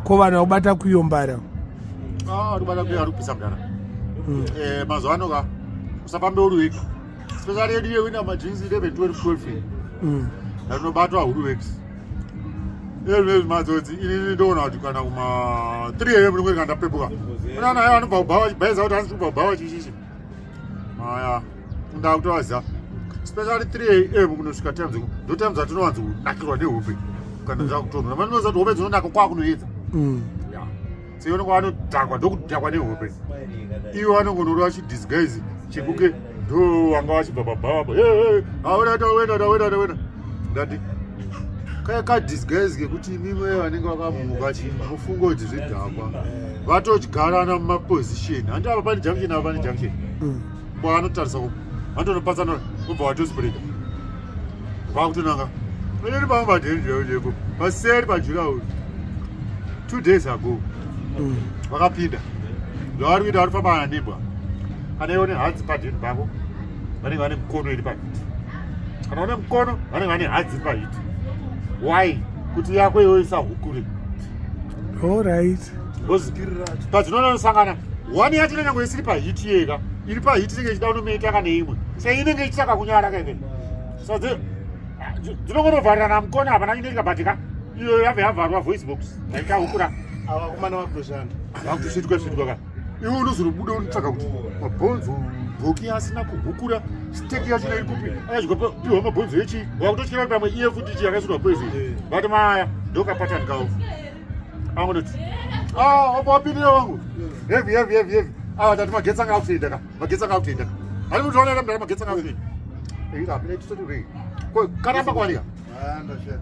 Ko vanhu vakubata kuyombara? Ah, ari kubata kuyo ari kupisa mudhara. Eh, mazuva ano ka usafambe uri wega. Especially yedu yewina madrinks 11 12 12. Ndinobatwa huru weeks. Ezvi madzodzi inini ndoona kuti kana kuma 3 am ndinenge kana ndapepuka. Kuna ana ayo anobva kubhawa chibhaiza kuti hanzi kubva kubhawa chichichi. Aya, ndakutovaziva. Especially 3 am kunosvika time dzeku. Ndo time dzatinowanzo kunakirwa nehope. Kana dzakutonhora. Vanoziva kuti hope dzinonaka kwakunoedza. Yeah. So iwe unenge wanodhakwa ndokudhakwa nehope. Iwe vanongonorova chidisguise chekuke ndo wanga wachibva pabhawa apo. Hey, hey, awena tawena tawena tawena. Ndati kaya ka disguise kekuti imimi vanenge vakamuka chi mufungo kuti zvidhakwa. Vatodyarana mumaposition. Handi apa pane junction apa pane junction. Kwanotarisa ku vanotonopatsana vobva vatospreada. Vakutonanga. Inini pamwe padheni chaipo paseri pajurauri 2 days ago. Vakapinda. Zvavari kuita vari kufamba nembwa. Kana iwe une hadzi padheni pako vanenge vane mukono iri pahiti. Kana une mukono vanenge vane hadzi iri pahiti. Why? Kuti yako iwe isahukure. All right. Because padzinonosangana one yacho inenge isiri pahiti yega iri pahiti inenge ichida kunometa kana imwe so inenge ichitsvaka kunyara kaike so dzinongonovharirana mukono hapana chinoitika but ka iyo yabva yavharwa voice box aichahukura Avakomana vakutoshanda. vakutosvitwa svitwa ka iwe unozonobuda unotsvaka kuti mabhonzo bhoki asina kuhukura steki yacho iri kupi akazvikopiwa mabhonzo echi wakutotyira kuti pamwe iye futi ichi yakaisirwa poison but maya ndokapatani kawo angonoti ah wapindira wangu heavy heavy heavy heavy ah tati magetsi anga akutoenda ka magetsi anga akutoenda ka hari kutoona here mudhara magetsi anga akutoenda eh hapana tisoti rei ko karamba kwanika. Ah, ndashaya.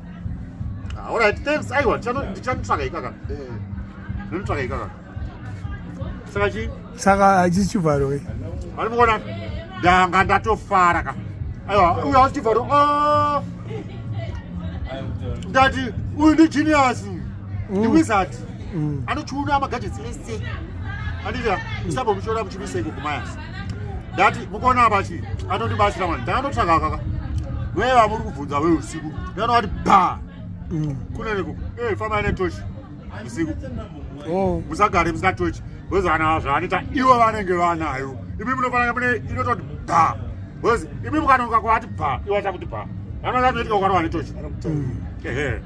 Ah, all right thanks. Aiwa ndichanotsvaka ikaka. Ndinotsvaka ikaka. Saka chii? Saka hachisi chivharo. Vari mukuona ndanga ndatofara ka. Aiwa uyu hausi chivharo. Ah! Ndati uyu ndi genius. Ndi wizard. Anochiuna magadgets ese. Anditi musambomushora muchimisa iko kumayasi. Ndati mukuona apa chii? Anondibatsira mani. Ndakanotsvaka kaka. Wewe vamuri kubvunza wewe usiku. Ndakati ba. Kune neko. Eh famba netochi. Usiku. Oh. Musagare musina tochi. Because vana zvavanoita ivo vanenge vanayo. Imi munofanira mune inototi ba. Because imi mukanonoka kuvati ba, ivo vachakuti ba. Vanoona zvinoitika ukarova netochi. Ehe.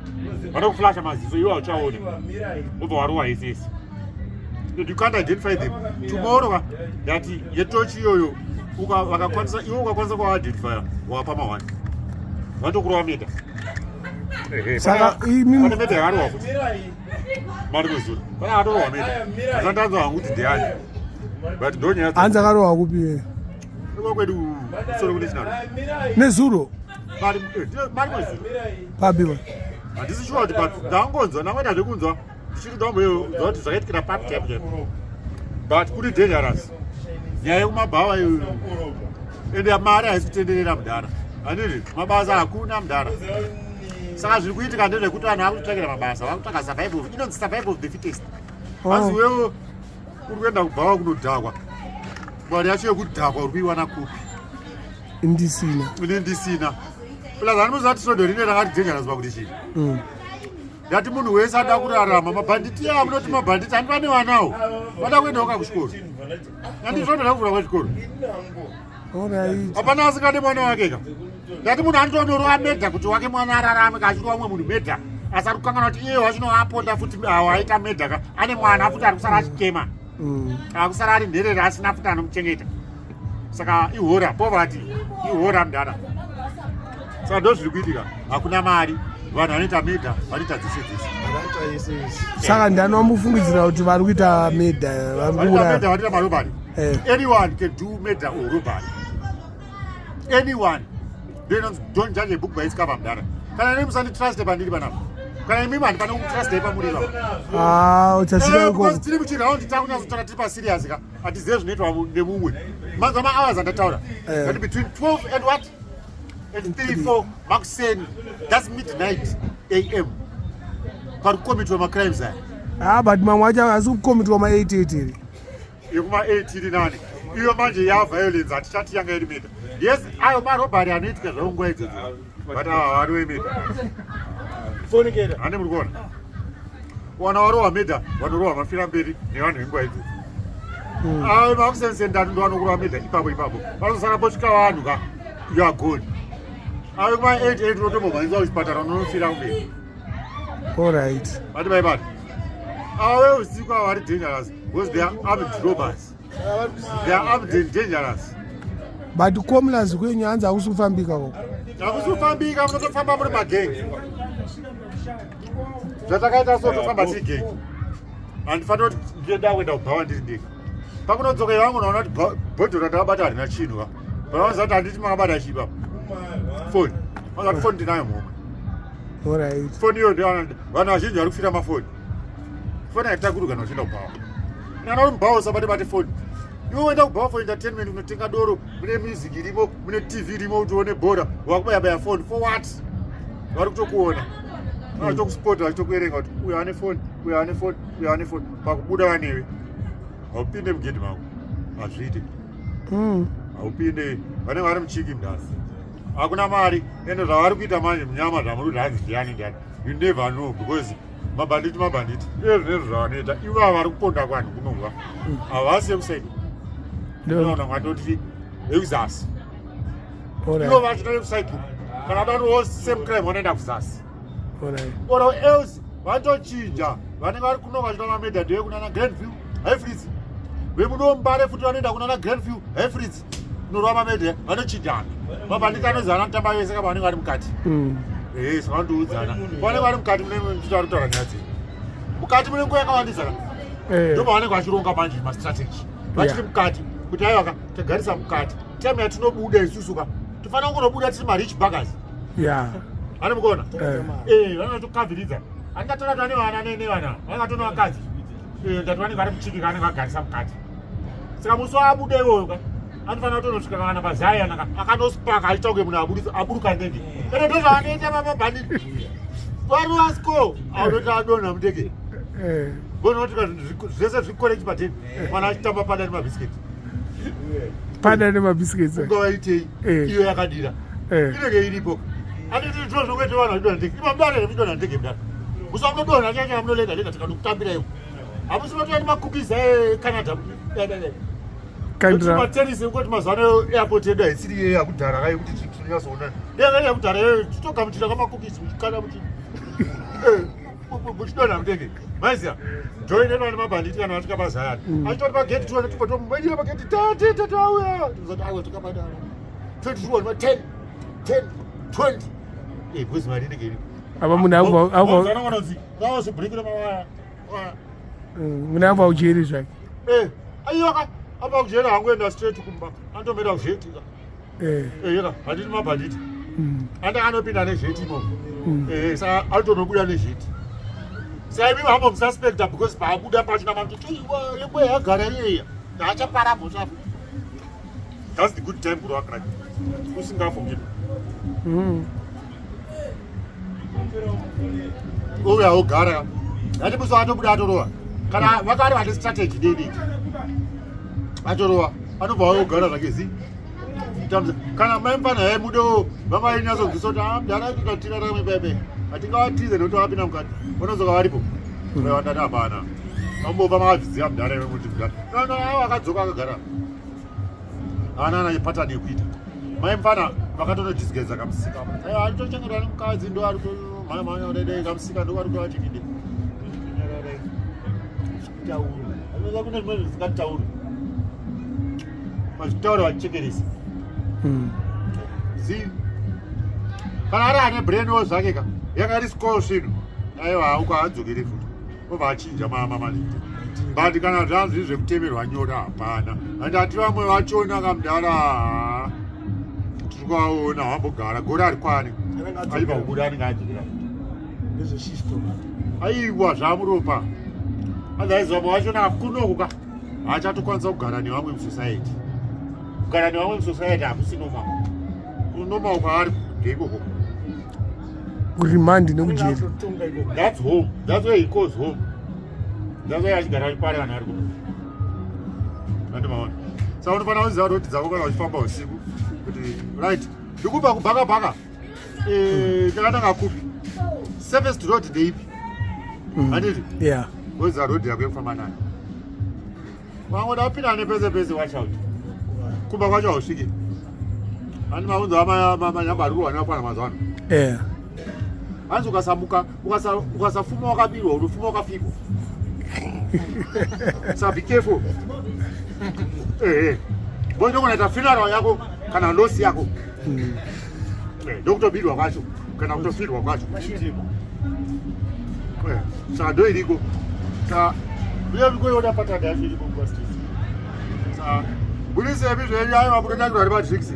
Vanokuflasha maziso iwe hauchaoni. Wobva warowa yese yese. You can't identify them. Tomorrow ka ndati yetochi iyoyo vakakwanisa iwe ukakwanisa kuaidentifya wapa mahwani. Vatokurova meta. Ehe. Saka Pane meta yakarohwa futi. Mari kwezuro. Pane akatorohwa meta. Asandanzwa hangu kuti ndiani. But ndonyaya Hanzi akarohwa kupi iye? Iko kwedu kusoro kune chinaro. Nezuro Mari mari kwezuro. papi pa? Handisi sure kuti papi. Ndangonzwa ndangoita zvekunzwa. Ndichiri ndamboyonzwa kuti zvakaitikira papi chaipo chaipo. But kuri dangerous. Nyaya yekumabhawa iyoyo. Ende mari haisi kutenderera mudhara. Handiti mabasa hakuna mudhara. Saka zviri kuitika ndezvekuti vanhu vakutotsvakira mabasa, vakutsvaka survival. Inonzi survival of the fittest. Hanzi iwewe uri kuenda kubhawa kunodhakwa. Mari yacho yekudhakwa uri kuiwana kupi? Ndisina. Ini ndisina. Plus anoziva kuti svondo rine rakati dangerous pakuti chii. Ndati munhu wese ada kurarama mabhanditi aya munoti mabhanditi handi vane vanawo vada kuendawo ka kuchikoro. Ndati svondo rakuvhura kwechikoro. All right. Hapana asingade mwana wake ka. Ndati munhu anotonorova murder kuti wake mwana ararame ka achirova mumwe munhu murder. Asari kukanganwa kuti iye wachinoaponda futi awo aita murder ka. Ane mwana futi ari kusara achichema. Akusara ari nherera asina futi anomuchengeta. Saka ihora poverty ihora mudhara. Saka ndo zviri kuitika. Hakuna mari. Vanhu vanoita murder vanoita dzese dzese. Vanoita yese yese. Saka ndani wamufungidzira kuti vari kuita murder vari Vanoita kuuraya. murder vanoita marobbery. Eh. Anyone can do murder or robbery. Anyone. Don't judge a book by its cover mudhara. Kana nemi musanditrust pandiri panapa. Kana imi handifane kutrust pamuri ipapo. Ah, uchasvika Eh, because ikoko. tiri muchiraundi takunyatsotaura tiri paserious ka hatizive zvinoitwa nemumwe manzwa mahours andataura. That between 12 and what and 3 4 makuseni, that's midnight am pari kukomitwa macrimes aya. Ah, but mamwe acho asi kukomitwa ma 88 here. Yekuma 8 iri nani iyo manje yaviolence hatichati yanga iri murder. Yes, ayo marobbery anoitika zvavo nguva idzodzo but ava vari wemurder. Fonikera. Hande muri kuona. Wana warohwa murder vanorohwa mafira mberi nevanhu venguva idzodzo. Ayo makusenzesa ndatu ndovanokurova murder ipapo ipapo. Vanozosara posvika vanhu ka you are gone. Ayo kuma 8 8 unotombomhanyiswa kuchipatara unonofira kumberi. Alright. Vati vaibata. Ava veusiku ava vari dangerous because they are armed robbers. They are armed and dangerous. But comlas kwenyu hanzi hakusi kufambika ko. Hakusi kufambika munotofamba muri mageng. Zvatakaita so tofamba tiri gang. Handifaniri kuti ndinoda kuenda kubhawa ndiri ndega. Pakunodzoka ivangu unoona kuti bhodhoro randakabata harina chinhu ka. Vanoziva kuti handiti makabata chii baba. Foni. Vanoziva kuti foni ndinayo muhomwe. Alright. Foni iyo ndiyo vanhu vazhinji vari kufira mafoni. Foni haitakurwi kana uchienda kubhawa. Kana uri mubhawa usabate bate foni. Iwe uenda kubhawa for entertainment unotenga doro, mune music irimo, mune TV irimo kuti uone bhora, wakubaya baya foni for what? Vari kutokuona. Vachitokuspota vachitokuerenga kuti uyu ane foni, uyu ane foni, uyu ane foni. Pakubuda vanewe. Haupinde mugedhi mako. Hazviite. Haupinde. Vanenge vari muchiki mudhara. Hakuna mari. Ende zvavari kuita manje munyama zvamuri kuti hanzi ndiani ndiani. You never know because mabhanditi mabhanditi. Izvo zvinezvo zvavanoita. Ivo vari kuponda vanhu kunobva. Havasi vekusaidi. Unoona mwatoti vekuzasi. Ivo vacho vekusaidi. Kana vanowo same crime vanoenda kuzasi. Alright. Or else vatochinja vanenge vari kuno vachita mamedha ndeve kunana Grandview Highfleets. Vemuno Mbare futi vanoenda kunana Grandview Highfleets kunorova mamedha vanochinjana. Mabhanditi anoziva vanotamba vese kapa vanenge vari mukati. Eh, saka vanotoudzana. Vanenge vari mukati mune muchitaura kutaura nyaya dzenyu. Mukati mune nguva yakawandisa ka. Ndipo pavanenge vachironga manje mastrategy. Vachiri mukati kuti aiwa ka tagarisa mukati. Time yatinobuda isusu ka tofanira kungonobuda tiri marich buggers. Vane mukuona? Eh, vanotokavhiridza. Andingatora kuti vane vana nevana, vangatona vakadzi. Eh, ndati vanenge vari muchiki vanenge vagarisa mukati. Saka musi waabuda iwoyo ka anofanira kutonosvika kana pazayana ka akanospaka achiita kunge munhu aburuka ndege. Ende ndozvavanoita mabhanditi. Vari vasco anoti adonha mundege. Vonoti zvese zvikorechi pateni. Mwana achitamba pada nemabhisiketi. Pada nemabhisiketi. Ungavaitei iyo yakadira. Inenge iripo. Anditi ndizvo zvinongoita vanhu vachidonha ndege. Ima mudare muchidonha ndege mudare. Musa munodonha chacho munolenda lenda tikandokutambira iwo. Hamusi munotora nemakukiza eCanada. Kandira. Matenisi ngoti mazuva ano airport yedu haisiri iye yakudhara kai kuti tinyatsoona. Yanga yakudhara iyoyo titogamuchira kamakukisi muchikanda muchi. Muchidonha mudenge. Maiziya. Join eno ane mabhanditi kana vasvika pazayani. Achitori pagate tione timbotomubadira pagate tate tate auya. Tozoti aiwa tikabadara. 21 10 10 20. Eh, because mari inenge iripo. Apa munhu abva abva Ngavazobhurikira mawaya. Munhu abva kujeri zvake. Eh, aiwa abva kujeri hangu enda straight kumba. Antomera kuzheti. Eh, yeka, handiti mabhanditi. Anda anopinda nezheti imomo. Eh, saka anotonobuda nezheti. Saka imi hambo mususpecta because paabuda pachina mamuti iwa yekwe yagara iyeya. Haachapara mhosva. That's the good time kurova crime. Usingafungiri. Uya ogara. Ngati musi atobuda atorova. Kana vakari vane strategy dei. Atorova. Anobva ogara zvake zi. Kana mai mfana yaye mudo vanga vainyatsonzwisa kuti ah mudhara tikatirarame bebe. Hatingavatize nekuti vakapinda mukati. Vanodzoka varipo. Vandati hapana. Vambofa makazviziva mudhara iwe kuti mudhara. No no avo akadzoka akagara. Haana ana pattern yekuita. Mai mfana vakatonodisguise kamusika. Aiwa aritochengetwa nemukadzi ndo ari mhanya mhanya dai kamusika ndo ari kutoachengete. Taura. Anoza kune zvimwe zvisingatauri. Vachitaura vachichekeresa. Zi. Kana ari ane brain wo zvake ka. Yanga iri score svinu. Aiwa uko haadzokeri futi. Obva achinja mama manini. But kana zvanzi zvekutemerwa nyora hapana. Handati vamwe vachona kamudhara. Tiri kuvaona vambogara gore harikwani. Aibva kubuda anenge adzokera. Aiwa zvamuropa. Otherwise vamwe vachona kunoku ka haachatokwanisa kugara nevamwe musociety. Kugara nevamwe musociety hakusi normal. Kunormal kwaari ndeikoko. Kuremand nekujeri. That's home. That's where he calls home. That's why achigara achipari vanhu vari kuno. Handi maona. Saka unofanira kuziva roti dzako kana uchifamba usiku kuti right ndikubva kubhaka bhaka. Eh, takatanga kupi? Safest road ndeipi? Handiti? Yeah. Woziva road yako yekufamba nayo. Wangoda kupinda nepese pese, watch out. Kumba kwacho hausviki. Ani maunzo amanyamba ari kurwa nevafana mazuva ano. Hanzi ukasamuka, ukasafuma wakabirwa, unofuma wakafikwa. Sa be careful. Bo ndogona funeral yako kana loss yako. Ndokutobirwa kwacho kana kutofirwa kwacho. Saka ndo iriko. Saka uye ndikoiona pattern yacho iriko kumastate. Saka budise zvenyu, aiwa, munotangira vari madrinks.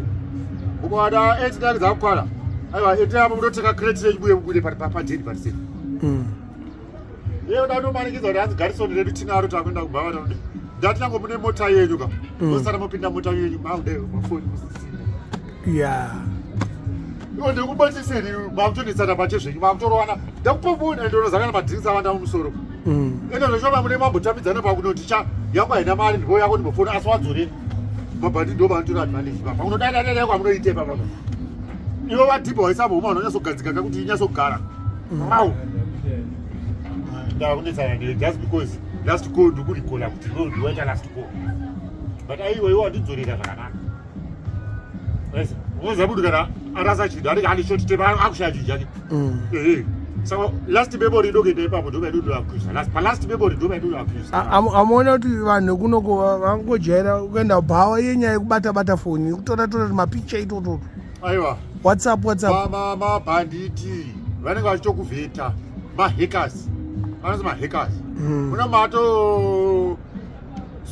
Ukawana 8 9 dzakukwana, aiwa, ete apo munoteka crate yenyu muye mubude padheni parisei. Iye uda kunomanikidza kuti hanzi garrison redu tinaro, takuenda kubva vataude. Ndatinango mune mota yenyu ka. Mosara mopinda mota yenyu, maude mafoni musisina. Iwo ndikubatiseni, makutonetsana pache zvenyu, makutorowana. Ndakupomuna ndonozangana madrinks awanda mumusoro. Ende zveshoma mune mambotambidzana pakunoti cha yangu haina mari, ndipo yako ndimbofona, asi wadzorera. Mabhandi ndo vanotora advantage papa. Unodai kwamunoita ipapa. Ivo vadhibha waisa muhuma unonyatsogadzika kakuti inyatsogara. Mau. Ndakunetsana newe just because last call ndikurecalla kuti iwe ndiwaita last call. But aiwa, iwe wandidzorera zvakanaka. Unoziva kuti kana arasa chinhu anenge ane short temper, akushaya chinhu chake. Ehe. Saka last memory ndokuenda ipapo, ndomainonoakusa. Last palast memory ndomainonoakusa. Amuona kuti vanhu kunoko vangojaira kuenda bhawa yenyaya yekubata bata foni, kutora tora mapicha itototo. Aiwa. WhatsApp, WhatsApp. Mabhanditi vanenge vachitokuvheta, mahackers, vanonzi mahackers. Muna mato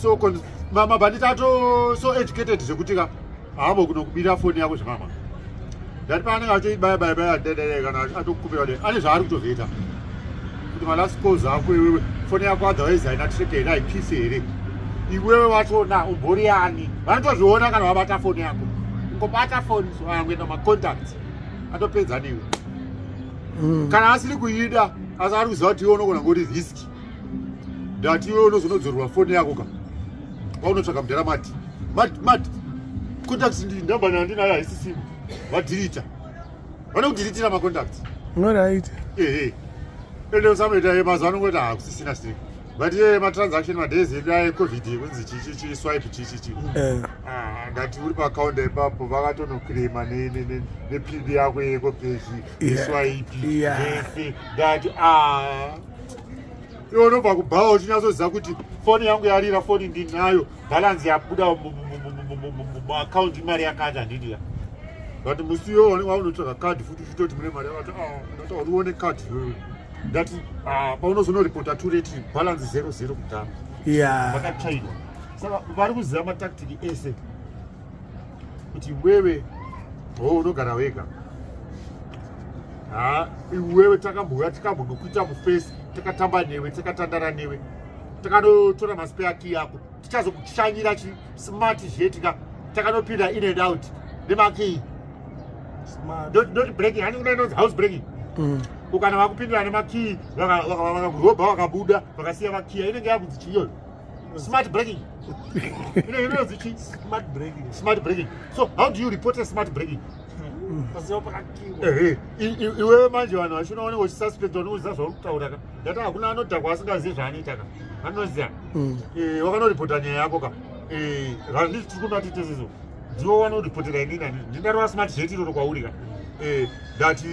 so mabhanditi ato so educated zvekuti ka haambo kunokubira foni yako zvemama. Ndati paanenge achoibaya baya baya dedede, kana atokupira de ane zvaari kutovheta kuti malast calls ako iwewe, foni yako otherwise haina track here, haipisi here, iwewe wachona umbori yani. Vanotozviona kana wabata foni yako, ungobata foni so macontacts atopedza newe. Kana asiri kuida asi ari kuziva kuti iwe unogona ngori risk, ndati iwe unozonodzorerwa foni yako ka paunotsvaga mudhara mati mati mati contacts ndamba nandinayo haisisimu, vadhirita, vanokudhiritira macontacts. Alright. Ehe, ende usamoita mazuva anongoti hakusisina sika, but iye matransaction madays edu aecovid kunzi chichichi swipe chichichi. Ah, ndati uri pakaunda ipapo vakatonoclaima nepin yako yeEcoCash, neswipe yese. Ndati a iwe unobva kubhawa uchinyatsoziva kuti foni yangu yarira, foni ndinayo, balance yabuda muakaunti, mari yakati handidira, but musi iwo wanenge waunotsvaga kadhi futi uchitoti mune mari yakati, ndati urione kadhi iyoyo. Ndati paunozonoripota too late, balance 00 kudhara. Vakatsvairwa, saka vari kuziva matactic ese kuti iwewe ho unogara wega. Ha, iwewe takambouya tikambonokuita mufesi, takatamba newe, takatandara newe, takanotora maspare key ako, tichazokushanyira chismart zvetika, takanopinda in and out nemakey. Not breaking, hani kuna inonzi house breaking. Ukana vakupindira nemakey, vakakurobha, vakabuda, vakasiya makiya, inenge yakunzi chiiyoyo? Smart breaking. Inenge inonzi chi? Smart breaking. Smart breaking. So how do you report a smart breaking? Pasiwa pakakiwa. Ehe. Iwewe manje vanhu vachinooneka uchisuspect, vanouziva zvauri kutaura ka. Ndati hakuna anodhakwa asingazivi zvaanoita ka, anoziva. Wakanoripota nyaya yako ka. Handiti tiri kunati tesiso ndiwo wanoripotera inini, handiti ndindarova smart jet iroro kwauri ka. Ndati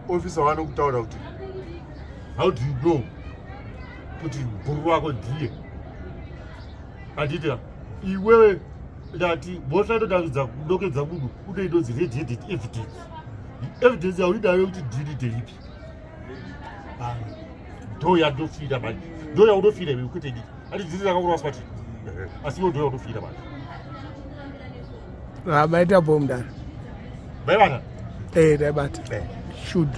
officer vanokutaura kuti how do you know kuti bhuru wako ndiye, handiti ka? Iwewe ndati mhosva inotaridza kudokedza munhu une inonzi red handed evidence. Evidence yauinayo yekuti ndini ndeipi? Ndo yandofira manje, ndo yaunofira iwe, kwete inini. Ati dziri rakakurwa smart, asi iwe ndo yaunofira manje. Ah, maita bho mudara. Maibata. Eh, taibata. Should.